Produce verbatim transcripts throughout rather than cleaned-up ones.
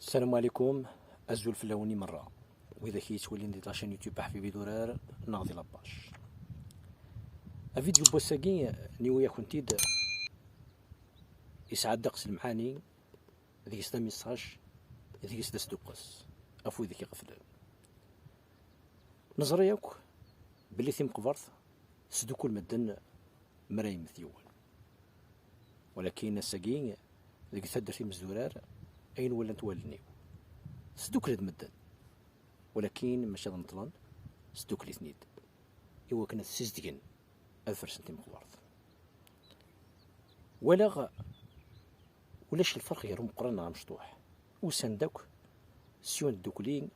السلام عليكم، azul fell-awen i merra. Widak i yettwalin di la chaîne YouTube Aḥbibi Durar neɣ di la page. Avidyu n wass-agi niwi-yakent-id yesɛa ddeqs lemɛani, deg-s d amisaj, deg-s d asduqqes ɣef widak iɣeflen. Neẓra yakk belli timeqbert tesdukkul medden mi ara yemmet yiwen. Walakin ass-agi, deg taddart imezdurar, ayen walant wallen-iw, tesdukel-d medden. Walakin mačči ad neṭlen, tesdukel-iten-id i wakken ad ssizdgen, ad fersen timeqbert. Walaɣ ulac lferq gar umeqqran neɣ amecṭuḥ. Usan-d akk s yiwen ddukkli,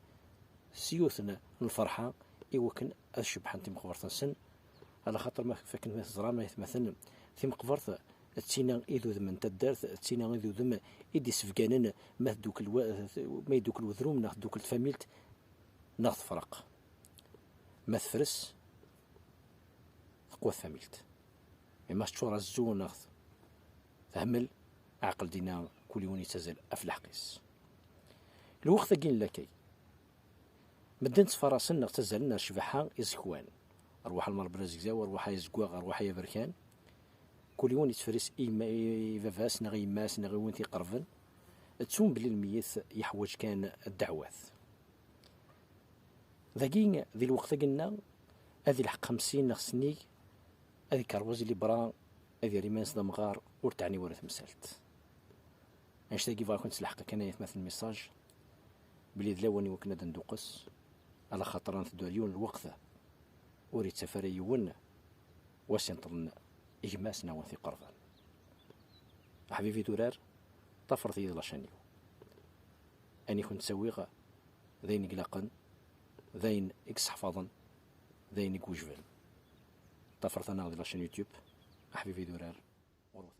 s yiwet n lferḥa, i wakken ad cebbḥen timeqbert-nsen, ala xaṭer ma fakken ma teẓram ay atmaten, timeqbert d tina i d udem n taddart, d tina i d udem i d-isebganen ma teddukel wa-, ma yeddukel wedrum neɣ teddukel tfamilt neɣ tefreq. Ma tefres, teqwa tfamilt. Mi ma teččur azzu neɣ tehmel, ɛqel dinna kul yiwen yettazzal ɣef lḥeqq-is. Lweqt-agi n lakay, medden ttfarasen neɣ ttazzalen ar ccbaḥa izekwan. Rwaḥ a lmerb n azegzaw, rwaḥ ay azeggaɣ, rwaḥ ay aberkan. Kul yiwen yettferris i yemma-, i baba-s neɣ i yemma-s neɣ i win t-iqerben. Ttun belli lmeyyet yeḥwaǧ kan ddeɛwat. Dagi, di lweqt-agi-nneɣ, ad ilḥeq xemsin neɣ sennig, ad ikerweẓ i libra, ad yerr iman-is d amɣar, ur teɛni wara temsalt. Annect-agi bɣiɣ ad kent-sleḥqeɣ kan ay atmaten message, belli d lawan i wakken ad nduqqes, ala xaṭer ad nteddu ar yiwen lweqt ur yettaf ara yiwen, wass ineṭlen i gma-s neɣ win t-iqerben. Aḥbib idurar, ṭafret-iyi d lacan-iw. Ayen i kent-ttawiɣ d ayen i ilaqen, d ayen i yesseḥfaḍen, d ayen i iwejben. Ṭafret-aneɣ di la chaîne YouTube, Aḥbib idurar, ɣur-wet.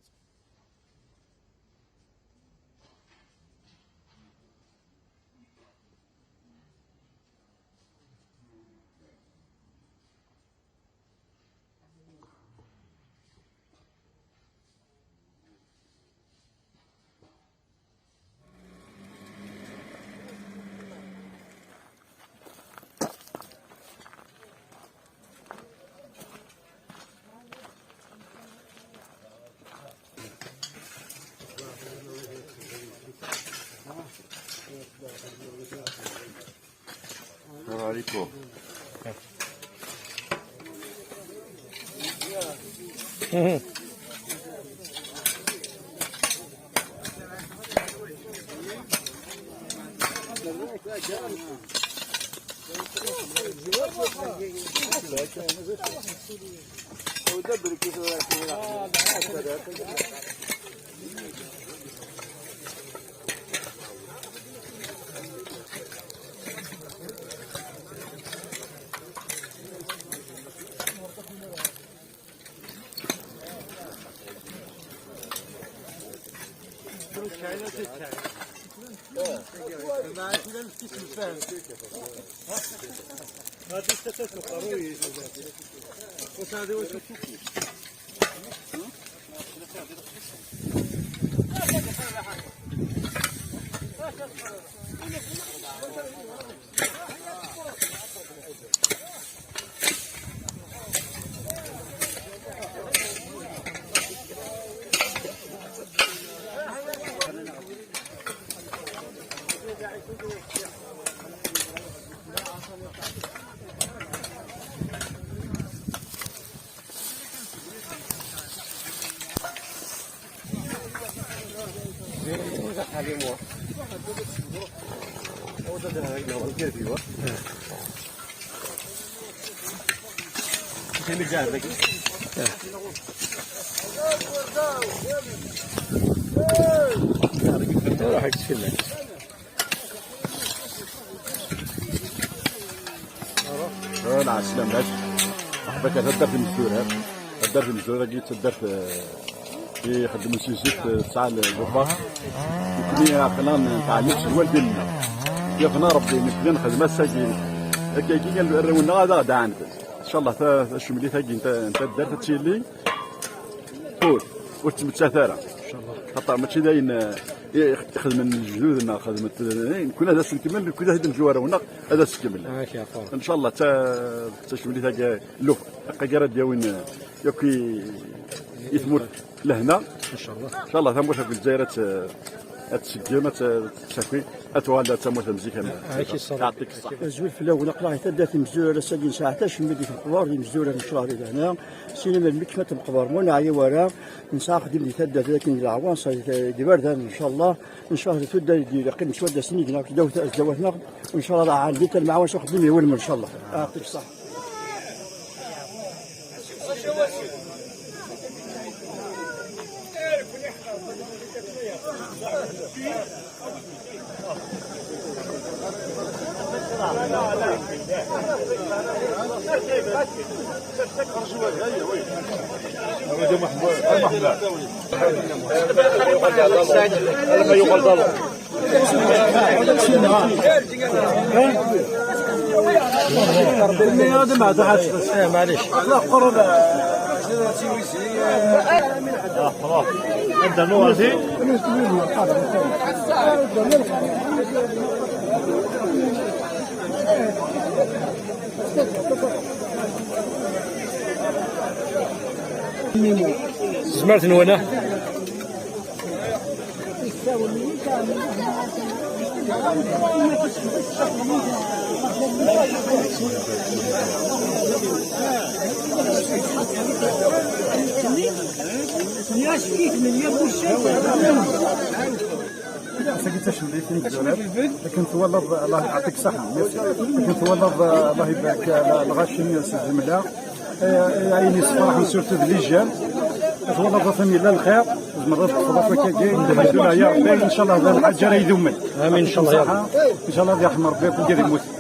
السلام عليكم. روحك تسلم. Ala, ɛeslama-k. Merḥba, taddart imezdurar. Taddart imezdurar-agi d taddart, eh, i ixeddmen si zik, eh, tesɛa le-, le bac. Nekni aql-aɣ nettɛellim s lwaldin-nneɣ. Yafna Rebbi, nekni nexdem ass-agi. Akka-agi kan arraw-nneɣ ad aɣ-d-ɛaneden. Ncallah ta-, tacemlit-agi n ta-, n taddart ad tili ur, ur tettmettat ara. Xaṭer mačči d ayen, eh, ixedmen lejdud-nneɣ, xedmen, eh, nekkni ad as-nkemmel, nekkni ad t-id-nju arraw-nneɣ, ad as-nkemmel. Ak, ya xur. Ncallah, d ta-, d tacemlit-agi, lufq, agi ara d-yawin, eh, yakk i, i tmurt lehna. Ncallah. Ncallah, tamurt akk Lezzayer ad t-, ad tseggem, ad t-, ad t-tessaki, ad tuɣal d tamurt am zik, am. Ak, ya xur. Yeɛṭik ṣṣeḥḥa. Azul fell-awen, aql-aɣ di taddart imezdurar ass-agi nesɛa tacemlit di Temqbert, imezdurar ncallah di lehna. Sina melmi kma Temqbert, ma ur neɛya wara, nesɛa axeddim di taddart akken di leɛwanṣer, di, di iberdan, ncallah. Ncallah di tuddar i d-yeqqimen s waddasen i gneɣ ddaw, ddaw-atneɣ. Ncallah ad ɛandit lemɛawna s uxeddim iwulmen, ncallah. Yeɛṭik ṣṣeḥḥa. هذا ما عاد حاجة. إيه، معليش. لا، قرب. آه، خلاص. أنت نور زين. Zemret nwala. Ass-agi d tacemlit i Mezzurat. Akken twalaḍ, Allah yeɛṭik ṣṣeḥḥa, merci. Akken twalaḍ, Allah ibarek, eh, lɣaci s zzemla. Eh, eh, ayen yessefraḥen surtout d les jeunes. Twalaḍ a famille, yella lxir, tzemreḍ ad tṭefḍ akk akkagi. Lḥemdullah ya Rebbi, ncallah d lḥaǧa ara idumen. Amin, ncallah ya Rebbi. Ncallah ad yerḥem Rebbi akk wid yemmuten.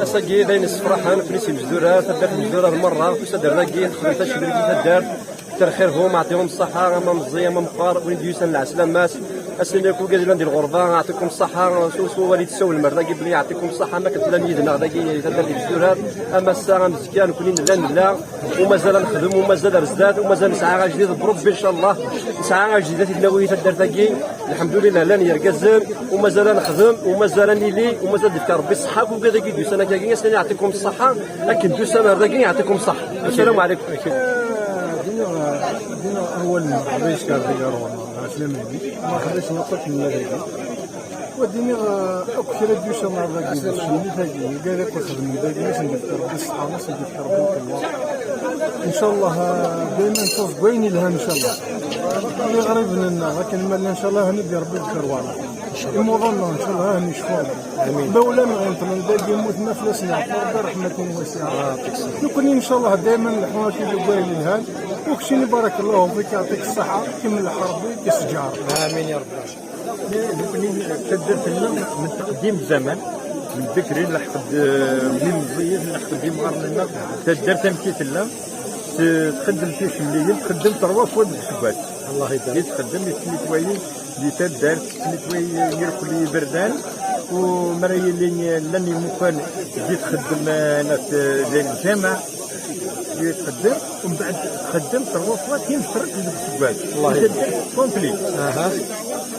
Ass-agi d ayen yessefraḥen, nekkni s Imezdurar, taddart Imezdurar merra, tusa-d ar dagi, texdem tacemlit i taddart. كتر خيرهم، يعطيهم الصحة، أما مزي، أما مقار، وين ديوسان العسلامات. السنة كل قاعد لنا ندير الغربة، يعطيكم الصحة، سو، سو، وليد السو المرة، قبل يعطيكم الصحة، ما كنت لا ميدنا، غدا كي تدار ديك الدورات. أما الساعة مزكان، كلين لا، لا، ومازال نخدم، ومازال رزدات، ومازال نسعى غا جديد بربي إن شاء الله. نسعى غا جديد، هاد النووية تدار تاكي. الحمد لله، لاني يرقزن، ومازال نخدم، ومازال نيلي، ومازال ديك ربي الصحة، كل قاعد كي ديوسان كاكي، السنة يعطيكم الصحة، لكن ديوسان هذا كي يعطيكم الصحة. السلام عليكم. دينا، دينا أول مرة، علاش كان دينا روما، علاش لمني؟ ما خليش نطلق من الذي. ودينا، آه، أكو شي راديو شمال راكي باش نمي ثاقي، قال لك واخد من باقي، باش ندير ربي الصحة، باش ندير ربي القوة. إن شاء الله، آه، دايمًا نشوف وين يلهم إن شاء الله. اللي غريب لنا، لكن مالنا إن شاء الله هندي ربي الخير والله. المظلم إن شاء الله هني شكون. آمين. مولانا غنت من باقي موتنا في الأسماء، ربي رحمة واسعة. آه، تكسب. نكون إن شاء الله دايمًا الحوار في الجبال الهان. وكشيني بارك الله فيك، يعطيك الصحة، كمل حربي كسجار. آمين يا رب. نكون تدرت لنا من تقديم الزمن، من ذكري لحد، آه، من مزيد لحد ديمار لنا، تدرت أمشي لنا، ت-، تخدم في شمليين، تخدم تروا فوق الحبات. الله يبارك. اللي تخدم يتنيتوايي، اللي تدار، يتنيتوايي، يركل يبردان، ومرا يلي لاني مكان جيت خدم، آه، ناس، آه، زي الجامع، جيت خدم، ومن بعد خدم تروا فوا كي مشترك في السباك. الله يبارك. كومبلي. اها.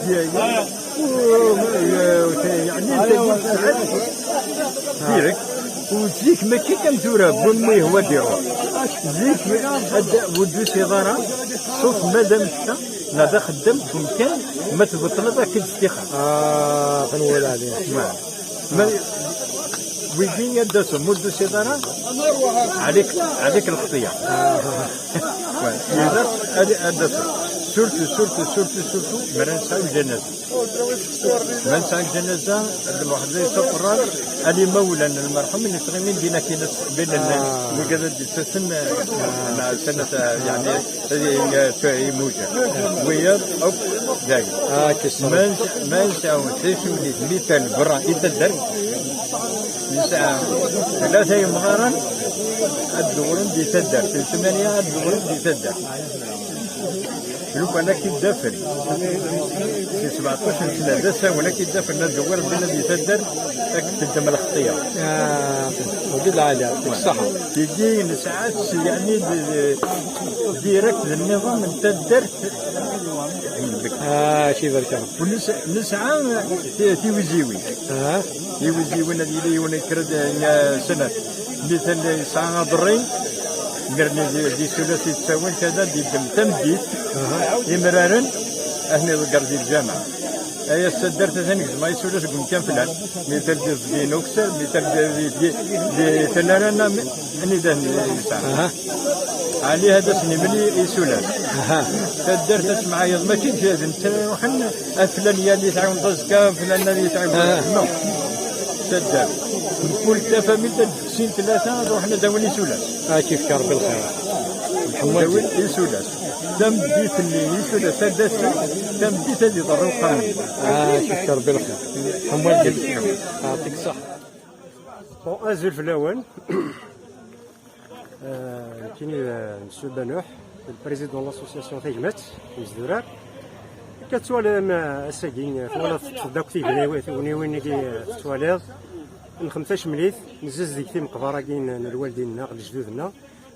يا، يا. و-، يا، يعني انت قلت سعد ديريكت، وزيك ما كي كان زورا بون مي هو ديرو. زيك هاد ودو سيجارة، شوف مادام انت لا دا خدم في مكان ما تبطل ذاك الاستخارة. اه، خنوال عليه. ما، ما، ويجي يدسو مدو سيجارة، عليك، عليك الخطية. آه. وي. إذا هذه، هذا سورتو، سورتو، سورتو، سورتو، مرا نسعى الجنازة. ما نسعى الجنازة، هذا الواحد لا يسافر، اللي مولا المرحوم اللي تغيمين بينا كي نس-، بين الناس. آه. وكذا دي تسن، آه، سنة، آه، يعني، هذه هي في موجة. ويا أو دايم. آه، كي صار. ما نس-، ما نسعى، تعيش من مثال برا، إذا درت. نسعى ثلاثة يمغارا، الدورن دي تدر، في ثمانية الدورن دي تدر. لو كان كي دافر. في سبعطاش سنة، دا ساونا كي دافر، لا دوار بلا دي تدر، راك تدم الخطية. آه، ودي العالية، صح. تيجي نسعى، يعني، د-، د-، ديريكت للنظام، انت درت. Ah, ci barka. Nesɛa tiwiziwin. Tiwiziwin ad yili yiwen kra d sena. Mital yesɛa aḍerri, mirni di sulas yettawin kada d-iddem tameddit, imraren, ad ten-iḍegger di lǧameɛ. Ay ass taddart atan gezma isulas deg umkan flan, mital di Linux, mital di, di, di, di Telarana, anida nesɛa. Ɛli hada s-nimel isulas. Taddart ad temɛayeḍ mačči d netta ruḥen, a flan yal i tɛiwneḍ azekka, flan ad yetɛiwneḍ. No. Taddart. Mkul tafamilt ad d-fsin tlata, ad ruḥen ad awin isulas. Ad k-yefk Rebbi lxir. Ad awin isulas. Tameddit-nni isulas ad d-asen, tameddit ad iḍerru uxxam-nni. Ad k-yefk Rebbi lxir. Ḥemmel. Yeɛṭik ṣṣeḥḥa. Bon, azul fell-awen. Euh, nekkini d Monsieur Banuḥ, le président de l'association Tagmat, Imezdurar. Akka tettwalam, euh, ass-agi, euh, twalaḍ teṭṭfeḍ akk tignawi-, tugniwin-agi, euh, tettwaliḍ, nxem tacemlit, nezzazdeg timeqbar-agi n, n lwaldin-nneɣ, lejdud-nneɣ.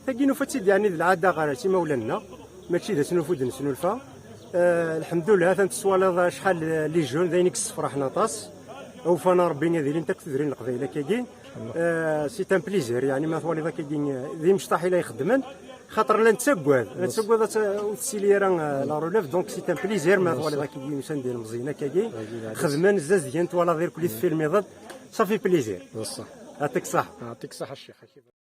Tagi nufa-tt-id, yeɛni, d lɛada ɣer imawlan-nneɣ, mačči d asnufu d-nesnulfa. Euh, lḥemdullah, atan tettwaliḍ acḥal, euh, les jeunes, d ayen i yessefraḥen aṭas. Awfan a Rebbi ad ilint akk tudrin n Leqbayel akkagi. Euh, c'est un plaisir, yeɛni, ma twaliḍ akkagi, euh, d imecṭaḥ i la ixeddmen, xaṭer la nettaggad, la nettaggad ad tt-, ur tettili ara, euh, la relève, donc c'est un plaisir ma twaliḍ akkagi usan-d ilmeẓyen akkagi, xedmen, zzazdgen, twalaḍ irkelli tfilmiḍ-d, ça fait plaisir. D ṣṣeḥ. Yeɛṭik ṣṣeḥḥa. Yeɛṭik ṣṣeḥḥa a ccix.